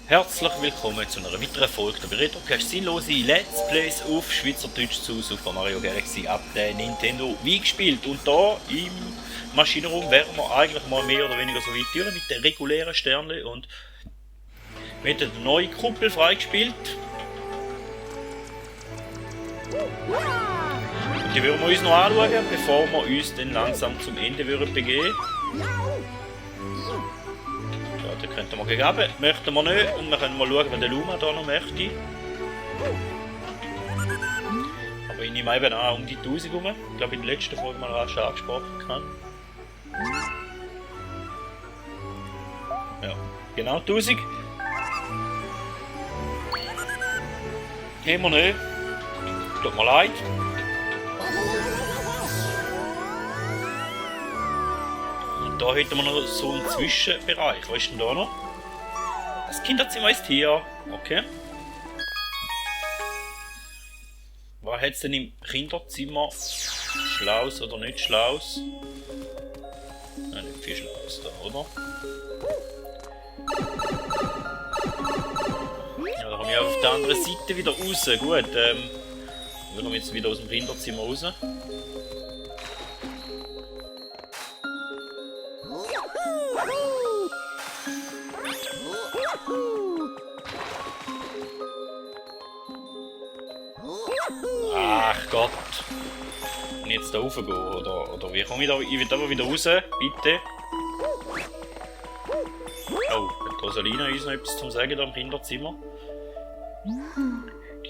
Herzlich willkommen zu einer weiteren Folge der Retro-Cast sinnlose Let's Plays auf Schweizerdeutsch zu Super Mario Galaxy ab der Nintendo Wii gespielt. Und da im Maschinenraum wären wir eigentlich mal mehr oder weniger so weit durch mit den regulären Sternchen und wir haben eine neue Kuppel freigespielt. Und die würden wir uns noch anschauen, bevor wir uns dann langsam zum Ende begeben. Da könnten wir gegeben, möchten wir nicht und wir können mal schauen, wenn der Luma da noch möchte. Aber ich nehme eben an, um die 1000 rum. Ich glaube in der letzten Folge mal rasch angesprochen kann. Ja, genau 1000. Haben wir nicht. Tut mir leid. Da hätten wir noch so einen Zwischenbereich. Was ist denn da noch? Das Kinderzimmer ist hier. Okay. Was hat es denn im Kinderzimmer? Schlaus oder nicht Schlaus? Nein, nicht viel Schlaus da, oder? Ja, da komme ich auf der anderen Seite wieder raus. Gut, wir kommen jetzt wieder aus dem Kinderzimmer raus. Ach Gott. Und jetzt da raufgehen, oder wie komme ich da? Ich will aber wieder raus, bitte. Oh, hat Rosalina uns noch etwas zu sagen da im Kinderzimmer?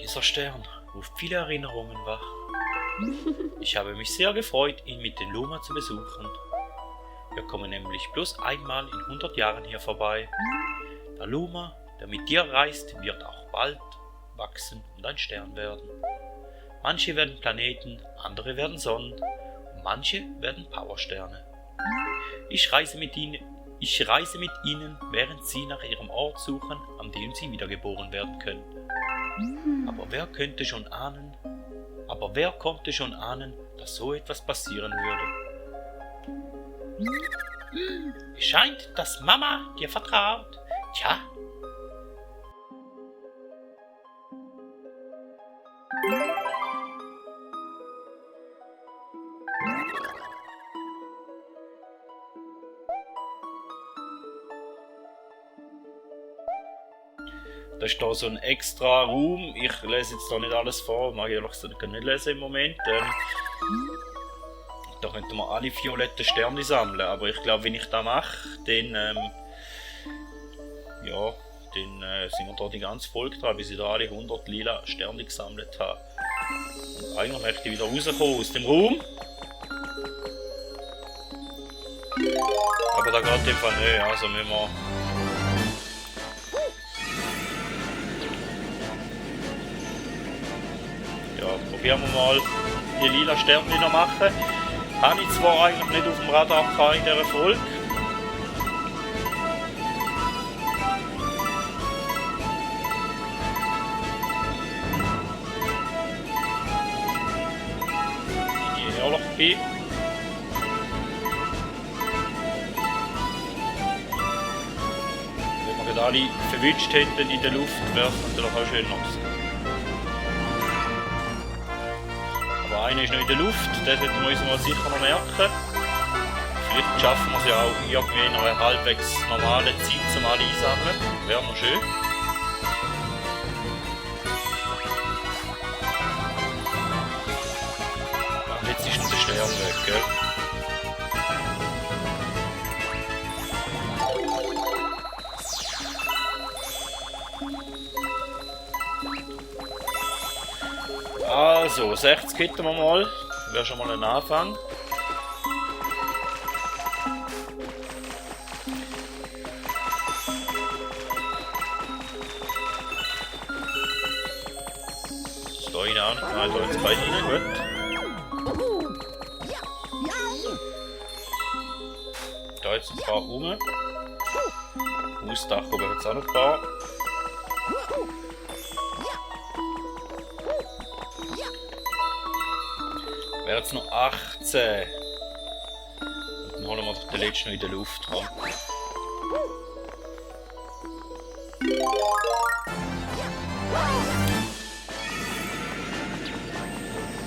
Dieser Stern ruft viele Erinnerungen wach. Ich habe mich sehr gefreut, ihn mit den Luma zu besuchen. Wir kommen nämlich bloß einmal in 100 Jahren hier vorbei. Der Luma, der mit dir reist, wird auch bald wachsen und ein Stern werden. Manche werden Planeten, andere werden Sonnen und manche werden Powersterne. Ich reise mit ihnen, während sie nach ihrem Ort suchen, an dem sie wiedergeboren werden können. Aber wer konnte schon ahnen, dass so etwas passieren würde? Es scheint, dass Mama dir vertraut. Tja. Da ist da so ein extra Raum. Ich lese jetzt da nicht alles vor, mag ich ehrlich gesagt nicht lesen im Moment. Da könnten wir alle violetten Sterne sammeln, aber ich glaube, wenn ich das mache, dann sind wir da die ganze Folge dran, bis ich da alle 100 lila Sterne gesammelt habe. Und eigentlich möchte ich wieder rauskommen aus dem Raum. Aber da geht einfach nicht, also müssen wir... Ja, probieren wir mal die lila Sterne noch machen. Habe ich zwar eigentlich nicht auf dem Radar gehabt in dieser Folge. Wenn ich ehrlich bin. Wenn wir gerade alle verwünscht hätten in der Luft, wäre es natürlich auch schön aus. Aber einer ist noch in der Luft, das sollten wir uns mal sicher noch merken. Vielleicht schaffen wir es ja auch irgendwie in einer halbwegs normalen Zeit zum alle einsammeln. Wäre noch schön. Und jetzt ist noch der Stern weg, gell? Also, 60 hätten wir mal. Das wäre schon mal ein Anfang. Das da rein auch nicht. Nein, da jetzt beide rein, gut. Da jetzt ein paar rum. Hausdach oben jetzt auch noch ein paar. Wäre jetzt noch 18. Und dann holen wir den letzten noch in der Luft ran.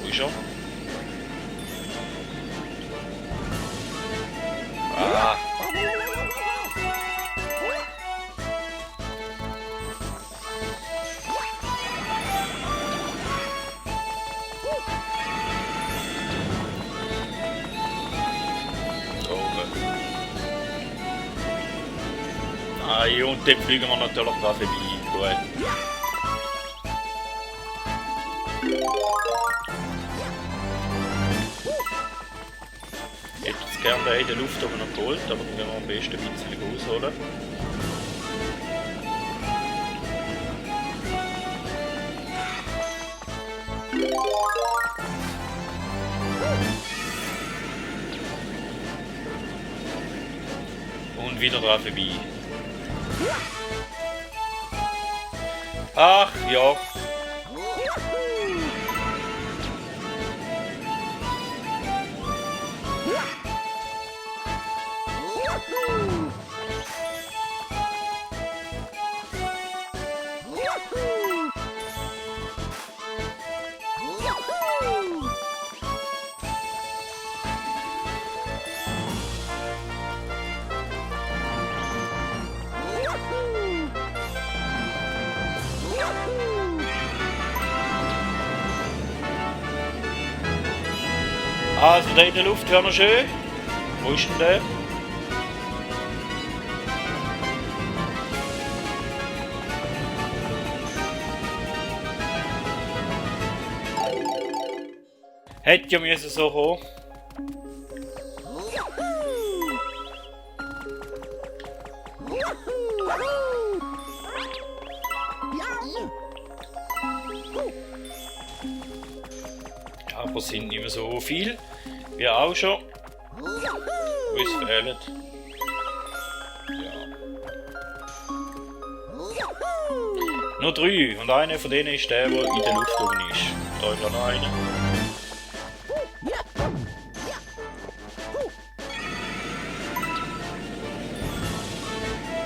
Wo ist er? Ah. Nein, und dann fliegen wir natürlich da vorbei. Gut. Ich hätte jetzt gerne den in der Luft oben noch geholt, aber dann gehen wir am besten ein bisschen rausholen. Und wieder dran vorbei. Ach ja. Also der in der Luft wäre noch schön. Wo ist denn der? Hätte ja müssen so kommen. Aber es sind nicht mehr so viel. Wie auch schon. Uns fehlen. Ja. Nur 3. Und einer von denen ist der in der Luft oben ist. Da ist auch noch einer.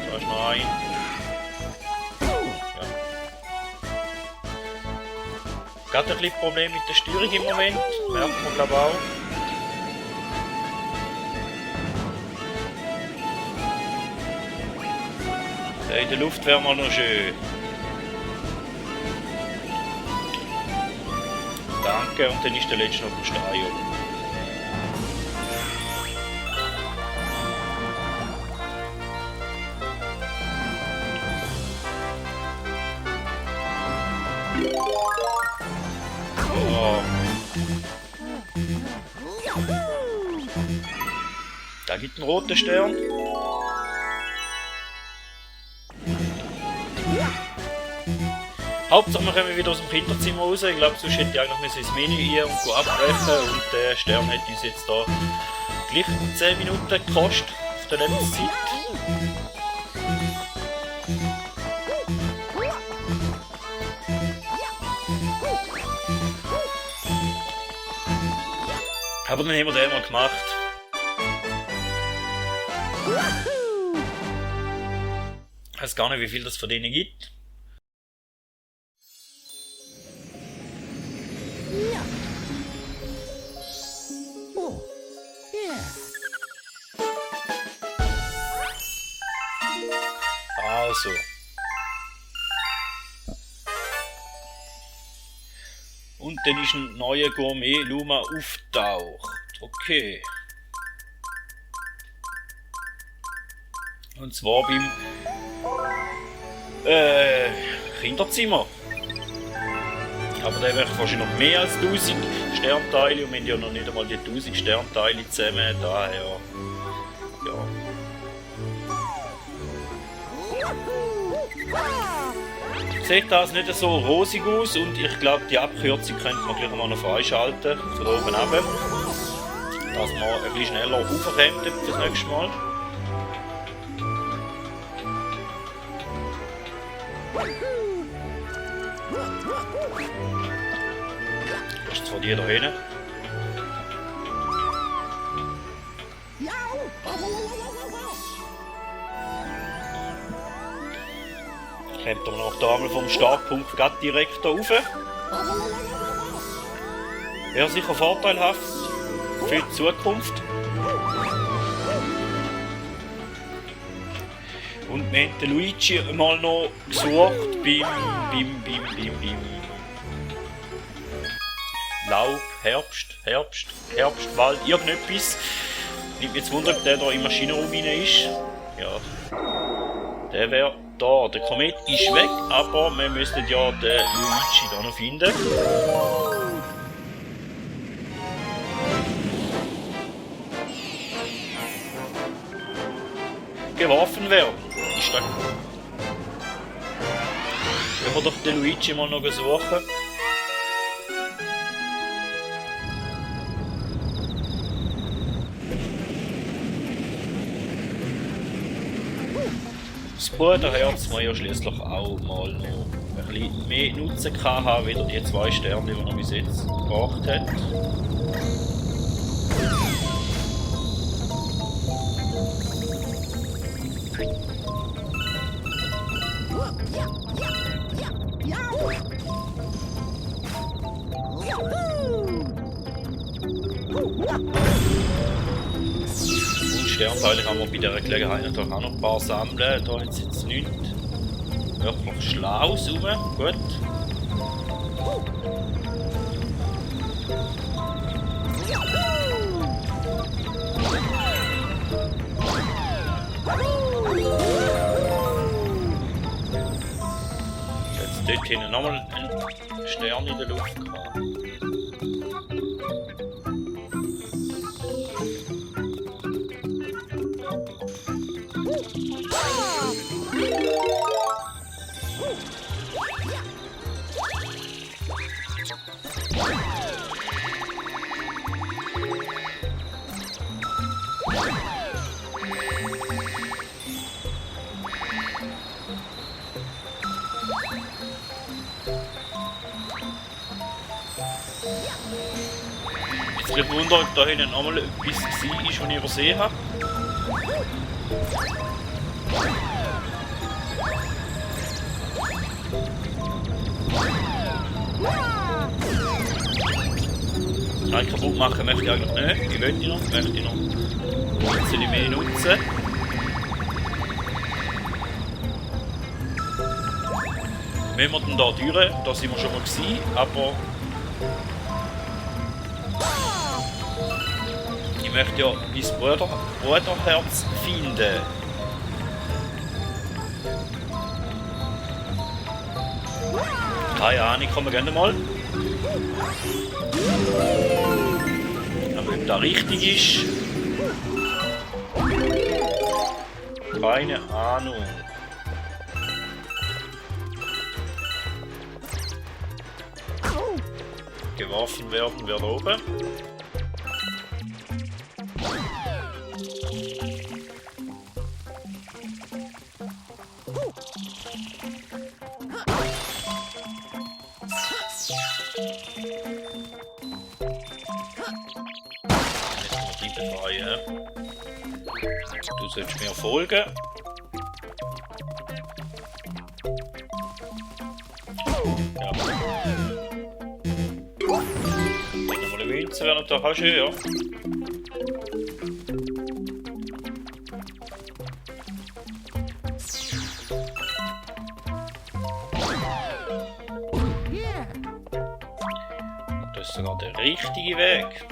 Da ist noch ein. Ja. Gerade ein bisschen Problem mit der Steuerung im Moment. Merkt man glaube ich auch. Der in der Luft wäre mal noch schön. Danke, und dann ist der letzte noch im Stein oben. Oh. Da gibt es einen roten Stern. Hauptsache wir kommen wieder aus dem Kinderzimmer raus. Ich glaube, sonst hätte ich eigentlich ins Menü hier und abbrechen. Und der Stern hat uns jetzt da gleich 10 Minuten gekostet auf der Lebenszeit. Aber dann haben wir den mal gemacht. Ich weiß gar nicht, wie viel das von denen gibt. Also. Und dann ist ein neuer Gourmet Luma auftaucht. Okay. Und zwar beim Kinderzimmer. Aber der wird wahrscheinlich noch mehr als 1000 Sternteile und wir haben ja noch nicht einmal die 1000 Sternteile zusammen. Daher. Ja. Sieht das nicht so rosig aus und ich glaube, die Abkürzung könnte man gleich mal noch freischalten. Von da oben runter. Dass man ein bisschen schneller raufkommt fürs nächste Mal. Das ist zwar die da hinten. Rennt er noch da einmal vom Startpunkt gerade direkt da rauf. Wäre sicher vorteilhaft für die Zukunft. Und wir haben den Luigi mal noch gesucht beim Laub, Herbstwald, irgendetwas. Nimmt mich jetzt Wunder, ob der da im Maschinenraum rein ist. Ja. Der wäre da. Der Komet ist weg, aber wir müssten ja den Luigi da noch finden. Geworfen werden. Ist da. Können wir doch den Luigi mal noch suchen. Das Bruderherz muss ja schliesslich auch mal noch ein bisschen mehr Nutzen haben, wieder die 2 Sterne, die er bis jetzt gebracht hat. Sternteile kann man bei dieser Gelegenheit natürlich auch noch ein paar sammeln. Da hat es jetzt nichts wirklich Schlaues rum. Gut. Jetzt dort hinten nochmal einen Stern in der Luft gehabt. Ich wundere, ob da hinten nochmal etwas war, was ich übersehen habe. Nein, kaputt machen möchte ich eigentlich nicht. Ich möchte noch ein bisschen mehr nutzen. Wenn wir dann da durch, da sind wir schon mal gewesen, aber ich möchte ja mein Bruderherz finden. Keine Ahnung, kommen wir gerne mal. Aber ob das richtig ist, keine Ahnung. Geworfen werden wir da oben. Du sollst mir folgen. Ja. Nochmal eine Münze wäre natürlich auch schön, ja. Das ist sogar der richtige Weg.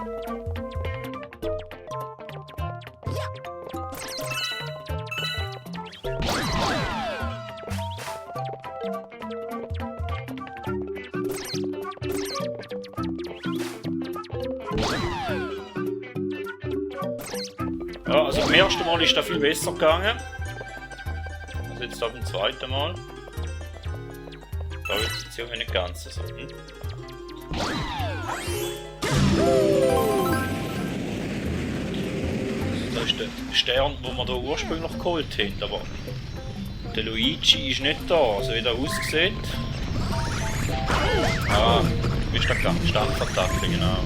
Ja, also beim ersten Mal ist das viel besser gegangen. Also jetzt beim zweiten Mal. Da wird es jetzt irgendwie nicht ganz so. Das ist der Stern, den wir hier ursprünglich geholt haben, aber der Luigi ist nicht da, also wie der aussieht. Ah, wie ist der Stampfattacke, genau.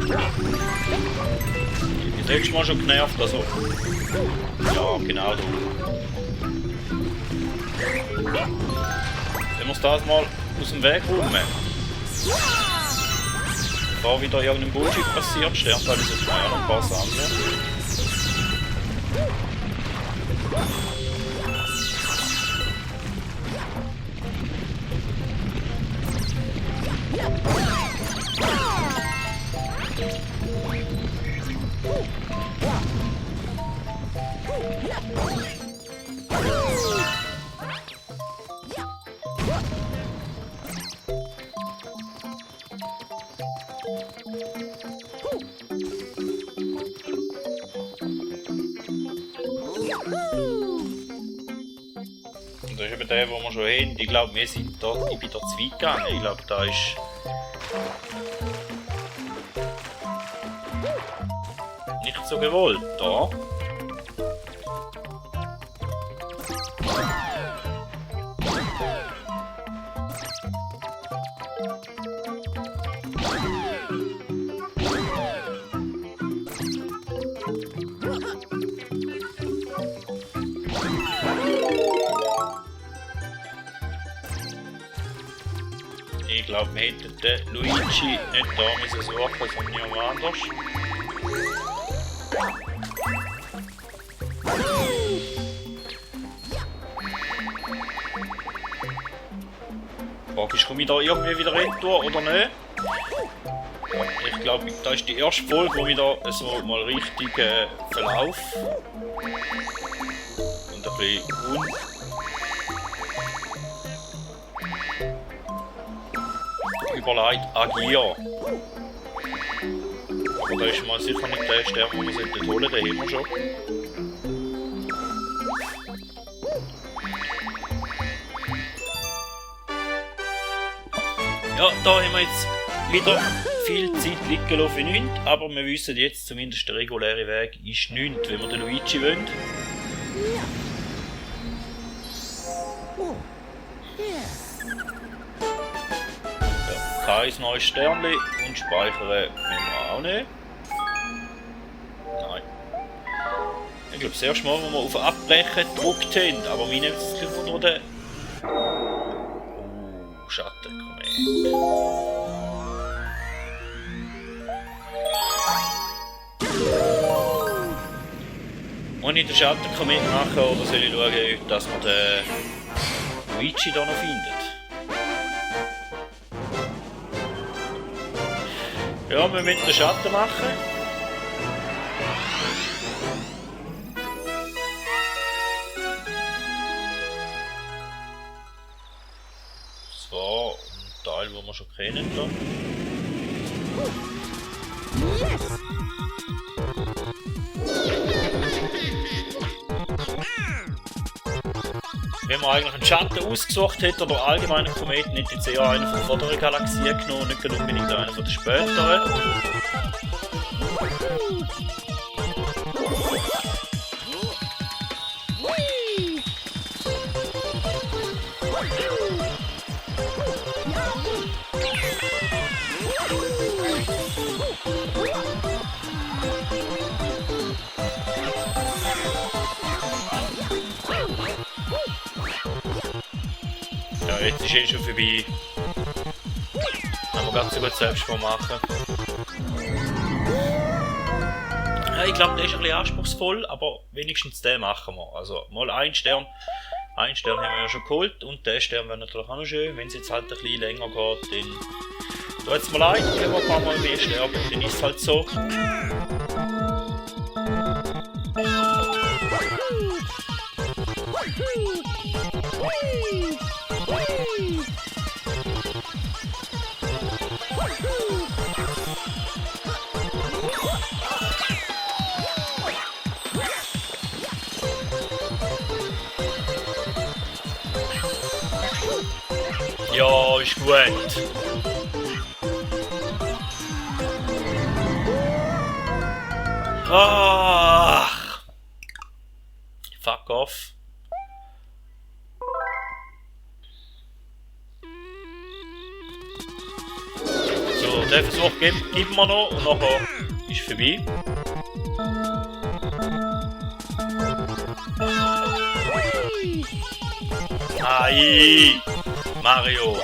Ich bin letztes Mal schon genervt, also... Ja, genau so. Wenn wir es das mal aus dem Weg räumen. Bevor wieder irgendein Bullshit passiert, sterben weil es jetzt mal noch ein paar Sachen. Das ist eben der, wo wir schon haben. Ich glaube, wir sind da, ich bin da zu weit gegangen. Ich glaube, da ist... nicht so gewollt, da. Ich glaube, wir hätten den Luigi nicht da müssen suchen, sondern jemand anders. Die Frage ist, komme ich da irgendwie wieder retour oder nicht? Ich glaube, das ist die erste Folge, wo ich da so mal richtig Verlauf und ein bisschen überlegt agieren. Aber da ist mal sicher nicht der Stern, den wir holen, den haben wir schon. Ja, da haben wir jetzt wieder viel Zeit liegen lassen für nichts, aber wir wissen jetzt zumindest der reguläre Weg ist nichts, wenn wir den Luigi wollen. Ja, kein neues Sternli und speichern müssen wir auch nicht. Nein. Ich glaube, das erste Mal, wo wir auf Abbrechen gedrückt haben, aber wir nehmen es gleich unter den... Oh, Schatten, komm her. Muss ich den Schattenkomet machen oder soll ich schauen, dass man den Luigi da noch findet? Ja, wir müssen den Schatten machen. Das war ein Teil, den wir schon kennen. Da. Wenn man eigentlich einen Schatten ausgesucht hätte oder allgemeinen Kometen, hätte jetzt eher einen von der vorderen Galaxie genommen, nicht unbedingt einen von der späteren. Ja, jetzt ist schon vorbei. Können wir ganz gut selbst machen. Ja, ich glaube, der ist ein bisschen anspruchsvoll, aber wenigstens den machen wir. Also mal einen Stern. Einen Stern haben wir ja schon geholt und der Stern wäre natürlich auch noch schön. Wenn es jetzt halt ein bisschen länger geht, dann tut es mir leid, wenn wir ein paar Mal mehr sterben, dann ist es halt so. Ja, ist gut. Ach. Fuck off. So, den den Versuch geben wir noch und nachher ist vorbei. Nein! Mario!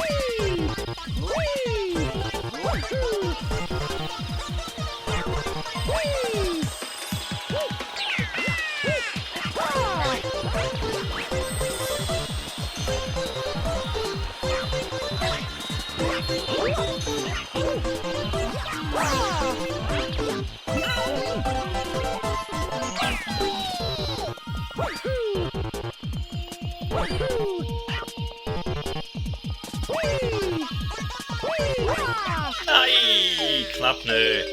Nein, knapp nicht.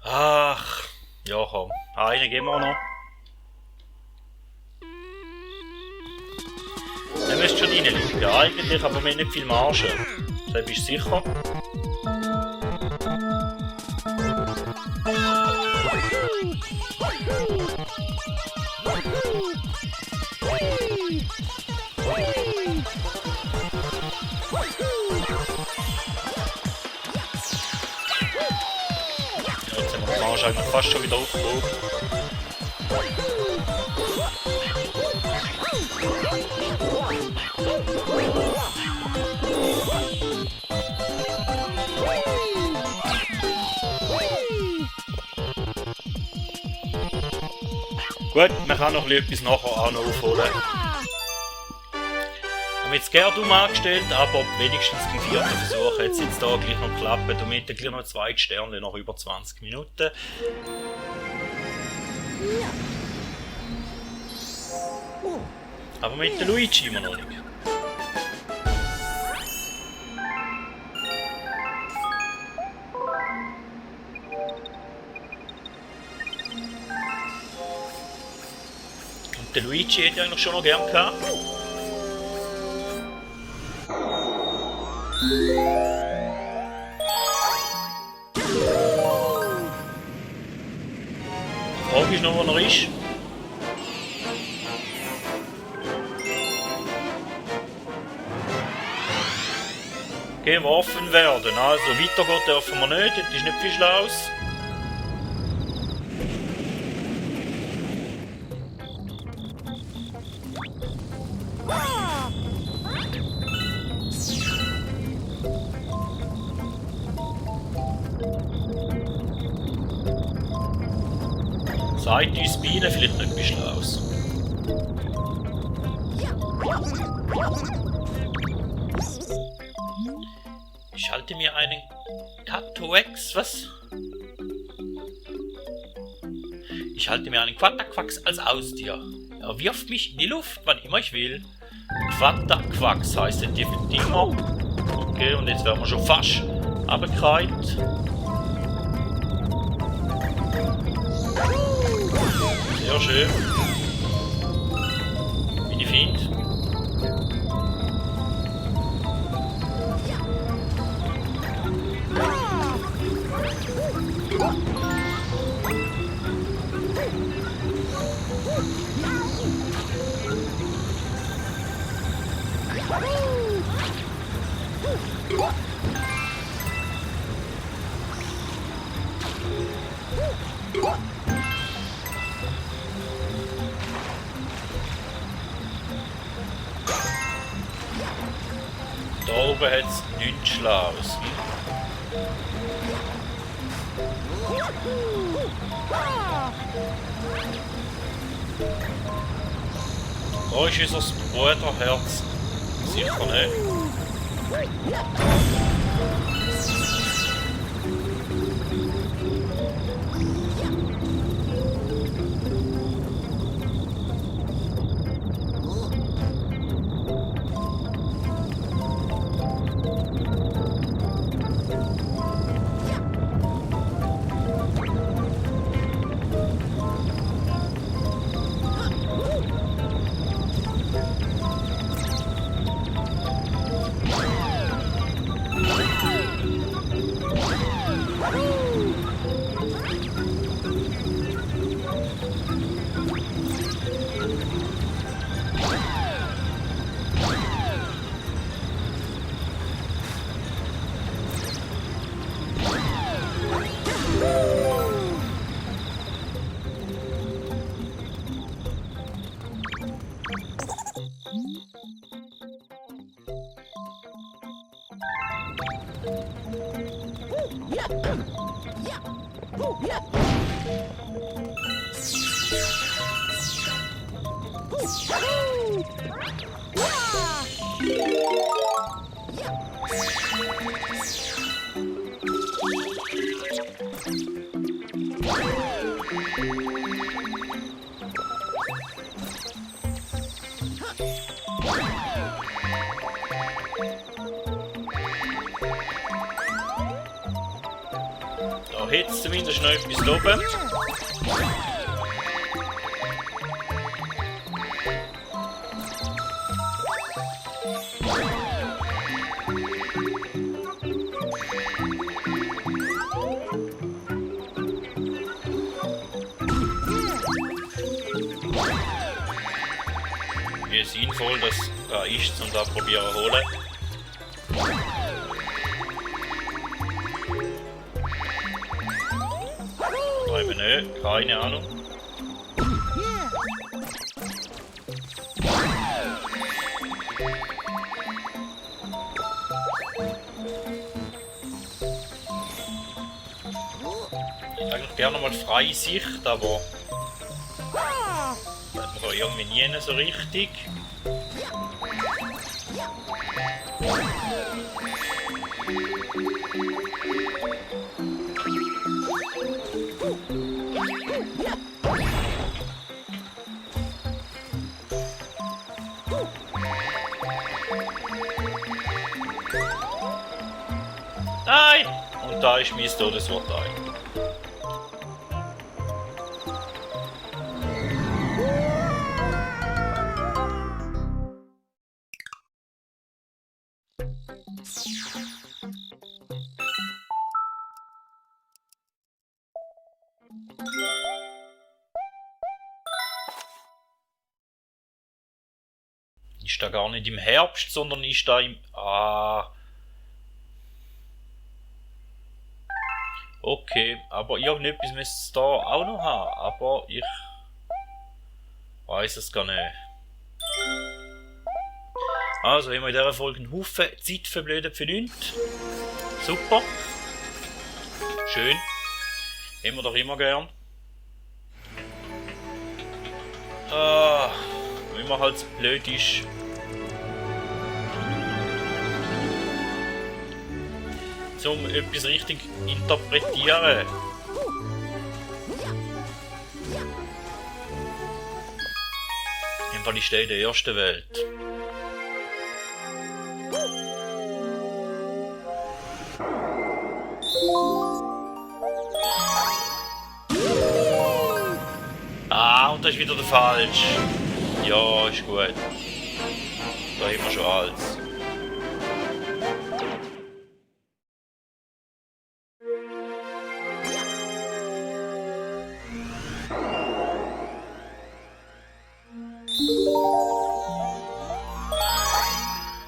Ach, ja komm, einen geben wir noch. Der müsste schon reinliegen, ja eigentlich, aber wir haben nicht viel Marge. Da bist du sicher. Jetzt haben wir die Marge eigentlich fast schon wieder aufgehoben. Gut, man kann noch etwas nachher auch noch aufholen. Ich habe jetzt Gerd angestellt, aber wenigstens beim 4. Versuch hat es jetzt hier gleich noch geklappt. Und mit gleich noch 2 Sterne nach über 20 Minuten. Aber mit der Luigi immer noch nicht. Und der Luigi hätte ich eigentlich schon noch gern gehabt. Die Frage ist noch, wo er ist. Geworfen werden. Also weitergehen dürfen wir nicht, das ist nicht viel Schlaues. Sagt uns Bienen vielleicht nicht etwas Schlaues. Ich halte mir einen Catoex, was? Ich halte mir einen Quattaquax als Haustier. Er wirft mich in die Luft, wann immer ich will. Quattaquax heißt der Dinger. Okay, und jetzt werden wir schon fast abgekreilt. Sehr schön. Wie ich finde. Da oben hat es nichts Schlaues. Da ist unser Bruderherz. Sicher nicht. Da hätte es zumindest noch etwas da oben. Wie sinnvoll das ist, um da probieren zu holen. Eben nicht, keine Ahnung. Ich hätte eigentlich gerne mal freie Sicht, aber das hat man da irgendwie nie so richtig. Nein! Und da ist mein Todesurteil. Ist da gar nicht im Herbst, sondern ist da im... Okay, aber irgendetwas müsste es da auch noch haben, aber ich weiß es gar nicht. Also haben wir in dieser Folge einen Haufen Zeit verblödet für nichts. Super. Schön. Haben wir doch immer gern. Wenn man halt so blöd ist. Um etwas richtig interpretieren. Im Fall ist der in der ersten Welt. Und das ist wieder der falsch. Ja, ist gut. Da haben wir schon alles.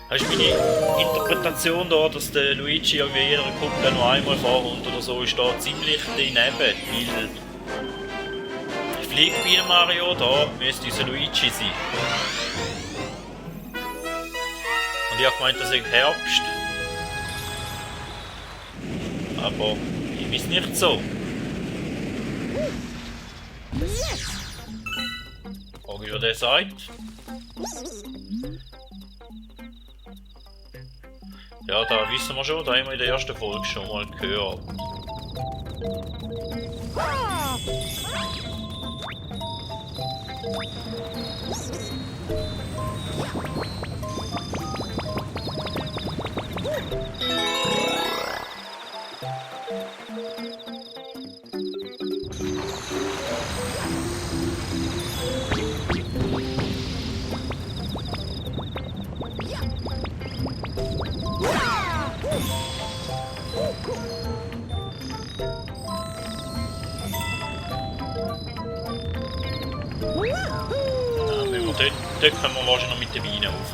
Das ist meine Interpretation da, dass der Luigi irgendwie jeder Kuppel nur einmal vorkommt oder so, ist da ziemlich daneben, weil Fliegbier Mario, da müsste unser Luigi sein. Und ich habe gemeint, das ist Herbst. Aber ich weiß nicht so. Frage ich, wer der sagt. Ja, da wissen wir schon, da haben wir in der ersten Folge schon mal gehört. Dort können wir wahrscheinlich noch mit den Weinen rauf.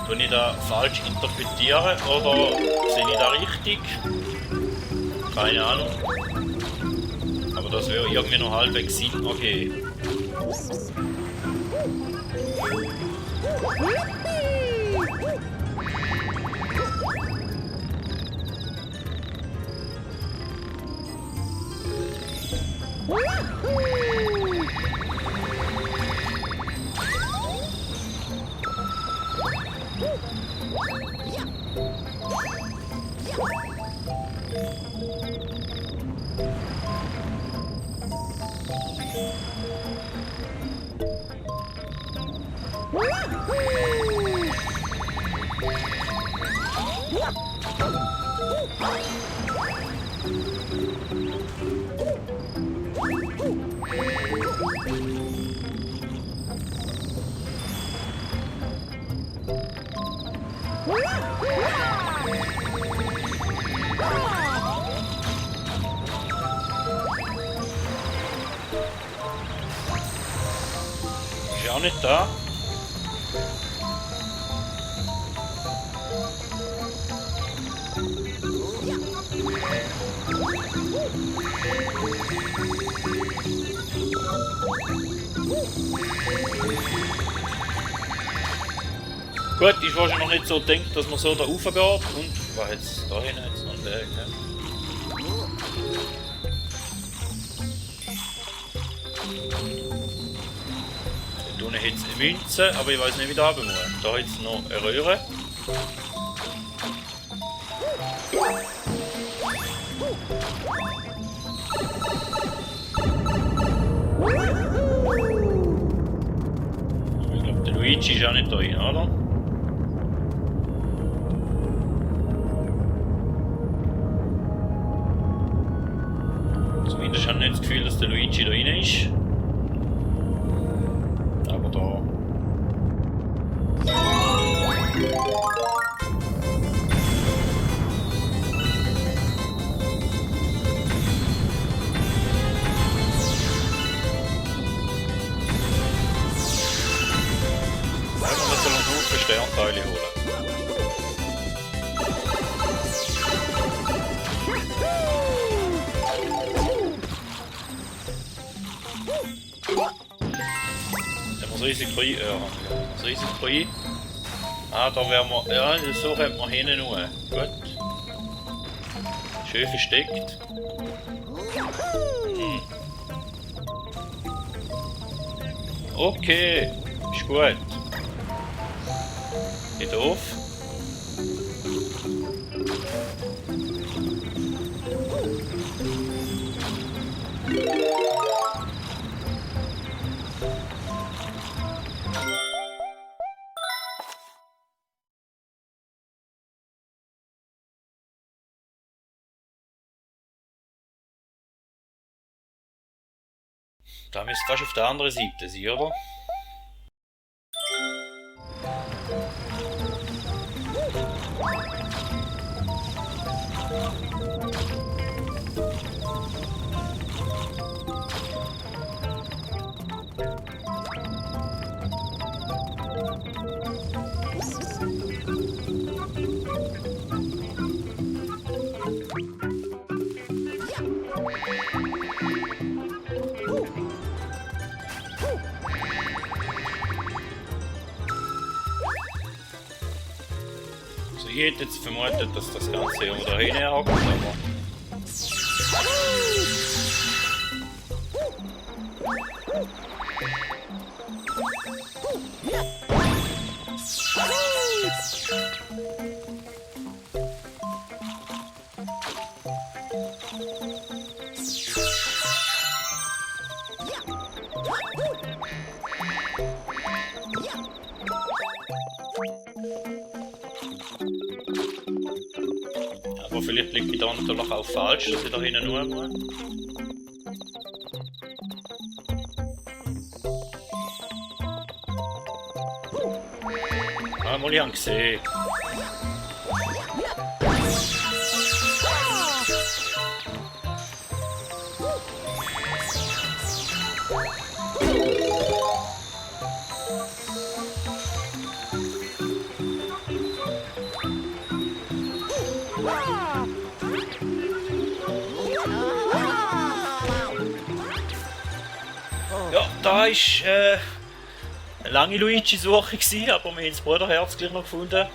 Tue ich da falsch interpretieren oder sehe ich da richtig? Keine Ahnung. Aber das wäre irgendwie noch halbwegs Sinn ergeben. Ist auch nicht da. Gut, ist wahrscheinlich noch nicht so gedacht, dass man so da rauf geht. Und war jetzt da hinten jetzt noch ein Weg, ne? Da unten hat es eine Münze, aber ich weiß nicht, wie da runter muss. Da hat es noch eine Röhre. Ich glaube, der Luigi ist auch nicht da rein, oder? Zumindest habe ich nicht das Gefühl, dass der Luigi da rein ist. Aber da. Wir müssen uns nur für Sternteile holen. Das Risiko ein. Das Risiko ein. Ah, da werden wir. Ja, so kommt man hinten nur. Gut. Schön versteckt. Hm. Okay, ist gut. Geht auf. Da müsste fast auf der anderen Seite sein, oder? Ich hätte jetzt vermutet, dass das Ganze irgendwo da hinhakt, aber... Aber vielleicht liegt ich da natürlich auch falsch, dass ich da hinten nur muss. Ah, mal ich habe gesehen. Ja, da ist eine lange Luigi-Suche gewesen, aber wir haben das Bruderherz gleich noch gefunden.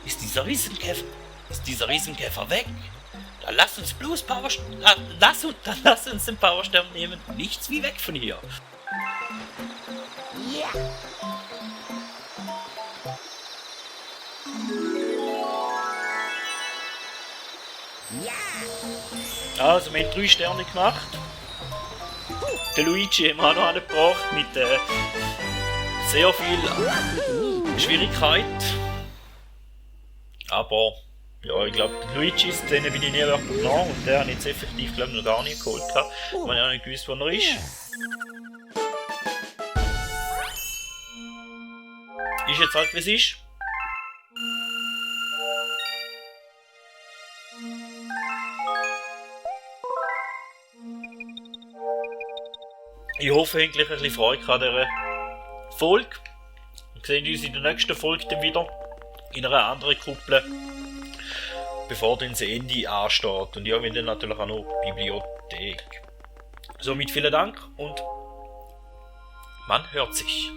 Ist dieser Riesenkäfer weg? Dann lass uns bloß lass uns den Powerstern nehmen. Nichts wie weg von hier. Also, wir haben 3 Sterne gemacht. Der Luigi haben wir auch noch angebracht mit sehr viel Schwierigkeit. Aber ja, ich glaube, Luigi ist, den bin ich nie wirklich nah und der hat jetzt effektiv, glaube ich, noch gar nicht geholt. Ich habe auch nicht gewusst, wo er ist. Ist jetzt halt, wie es ist. Ich hoffe, ihr habt gleich ein bisschen Freude an dieser Folge. Wir sehen uns in der nächsten Folge dann wieder in einer anderen Kuppel, bevor dann das Ende ansteht. Und ja, wir dann natürlich auch noch Bibliothek. Somit vielen Dank und man hört sich.